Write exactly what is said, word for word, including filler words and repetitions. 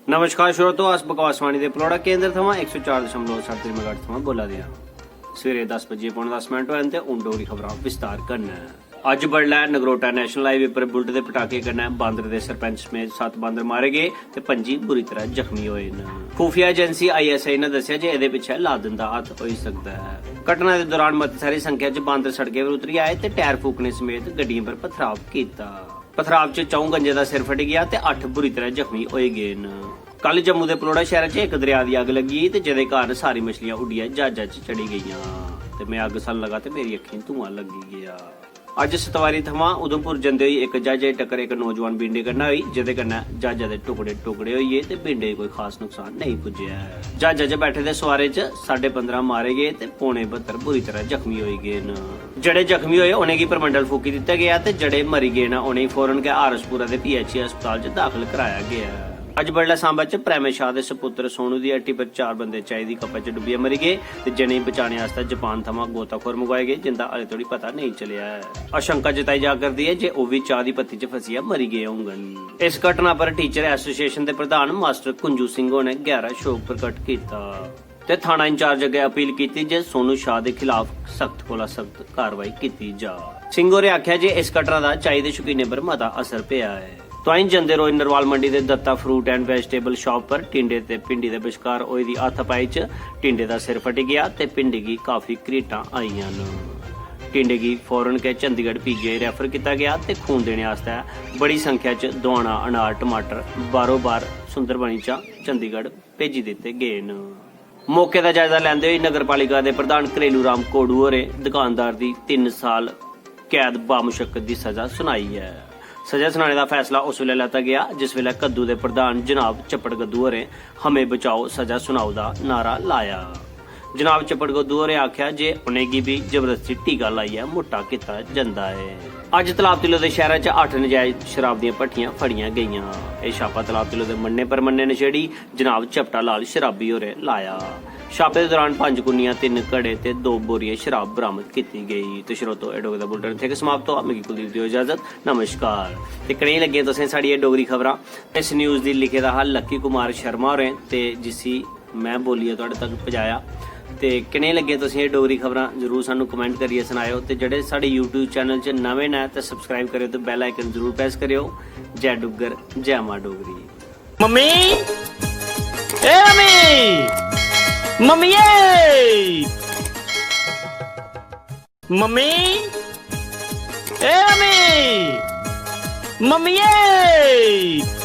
नमस्कार श्रोतो, अस बकवासवाणी दे पलौड़ा केंद्र थमां इक सौ चार दशमलव सत्त मेगाहर्ट्ज थमां बोला दे आं। सवेरे दस बजे पौने दस मिनट होए न ते हून डोगरी खबरां विस्तार कन्नै। अज्ज बडलै नगरोटा नेशनल हाईवे पर बुलेट दे पटाके कन्नै बांदर दे सरपंच समेत सत्त बांदर मारे गे ते पंजी बुरी तरह जख्मी होए न। खुफिया एजेंसी आईएसआई ने दस्सेआ जे एह्दे पिच्छें लादेन दा हत्थ होई सकदा ऐ। घटना दे दौरान मती सारी संख्या च बांदर सड़कें पर उतरी आए ते टायर फूकने समेत गड्डियें पर पथराव कीता। पथराव च च'ऊं गंजें दा सिर फटी गेआ ते अट्ठ बुरी तरह जख्मी होई गे न। कल जम्मू दे पलौड़ा शैह्रा च इक दरेआ दी अग्ग लग्गी ते जेह्दे कारण सारी मछलियां उड्डियै ज्हाजा च चढ़ी गेइयां ते में अग्ग सन लगा ते मेरी अक्खीं धुआं लग्गी गेआ। अज्ज सतवारी थमां उधमपुर जंदे होई इक ज्हाजै दी टक्कर इक नौजवान बिंडे कन्नै होई, जेह्दे कन्नै ज्हाजै दे टुकड़े टुकड़े होई गे ते बिंडे गी कोई खास नुकसान नेईं पुज्जेआ ऐ। ज्हाजै च बैठे दे सुआरे च साड्ढे पंदरां मारे गे ते पौने बहत्तर बुरी तरह जख्मी होई गे न। जेह्ड़े जख्मी होए उ'नेंगी परमंडल फूकी दित्ता गेआ ते जेह्ड़े मरी गे न उ'नेंगी फौरन गै आर एस पुरा दे पीएचई अस्पताल च दाखल कराया गेआ ऐ। अज्ज बडलै सांबा च प्रेमे शाह दे सपुत्र सोनू दी हट्टी पर चार बंदे चाई दी कपै च डुब्बियै मरी गे ते जिनेंगी बचाने आस्तै जापान थमां गोताखोर मंगवाए गे, जिंदा अजें तोड़ी पता नेईं चलेआ ऐ। आशंका जताई जा करदी ऐ जे ओह् बी चाह् दी पत्ती च फसियै मरी गे होङन। इस घटना पर टीचर एसोसिएशन दे प्रधान मास्टर कुंजू सिंह होरें गैह्रा शोक प्रकट कीता ते थाना इंचार्ज अग्गें अपील कीती जे सोनू शाह दे खिलाफ सख्त कोला सख्त कार्रवाई कीती जा। सिंह होरें आखेआ जे इस घटना दा चाही दे शौकीनें पर मता असर पेआ ऐ। तोआईं जंदे रोज नरवाल मंडी दे Datta fruit and vegetable shop पर टिंडे ते भिंडी दे बश्कार होई दी हाथापाई च टिंडे दा सिर फटी गेआ ते भिंडी गी काफी घरीटां आइयां न। टिंडे गी फौरन गै चंडीगढ़ पीजीआई रैफर कीता गेआ ते खून देने आस्तै बड़ी संख्या च दोआना, अनार, टमाटर बारो बार सुंदरबनी चा चंडीगढ़ भेजी दित्ते गे न। मौके दा जायजा लैंदे होई नगर पालिका दे प्रधान करेलू राम कोड़ू होरें दुकानदार दी तिन्न साल कैद बामुशक्कत दी सजा सुनाई ऐ। सजा सुनाने दा फैसला उस बेलै लैता गेआ जिस बेलै कद्दू दे प्रधान जनाब चप्पड़ गद्दू होरें "हमें बचाओ, सजा सुनाओ" दा नारा लाया। जनाब चप्पड़ गद्दू होरें आखेआ जे उ'नेंगी बी जबरदस्ती टीका लाइयै मुट्टा कीता जंदा ऐ। अज्ज तलाब तिल्लो दे शैह्रा च अट्ठ नजायज शराब दियां भट्ठियां फड़ियां गेइयां। एह् छापा तलाब तिल्लो दे मन्ने परमन्ने नशेड़ी जनाब चपटा लाल शराबी होरें लाया। छापे दे दौरान पंज कुन्नियां, तिन्न घड़े ते दो बोरियां शराब बरामद कीती गेई। ते श्रोतो, एह् डोगरी दा बुलेटिन इत्थै गै समाप्त होआ। मिगी कुलदीप देओ इजाजत। नमस्कार। ते कनेही लग्गियां तुसें साढ़ियां डोगरी खबरां? इस न्यूज दी लिखे दा हा लक्की कुमार शर्मा होरें ते जिसी में बोलियै थुआढ़े तक पजाया। ते कनेही लग्गियां तुसें एह् डोगरी खबरां, जरूर सानू कमेंट करियै सनाएओ। ते जेह्ड़े साढ़े YouTube चैनल च नमें न ते सब्सक्राइब करेओ ते बेल आइकन जरूर प्रेस करेओ। जय डुग्गर, जय मां डोगरी। मम्मी, ए मम्मी, मम्मिये, मम्मी, ए मम्मी, मम्मिये।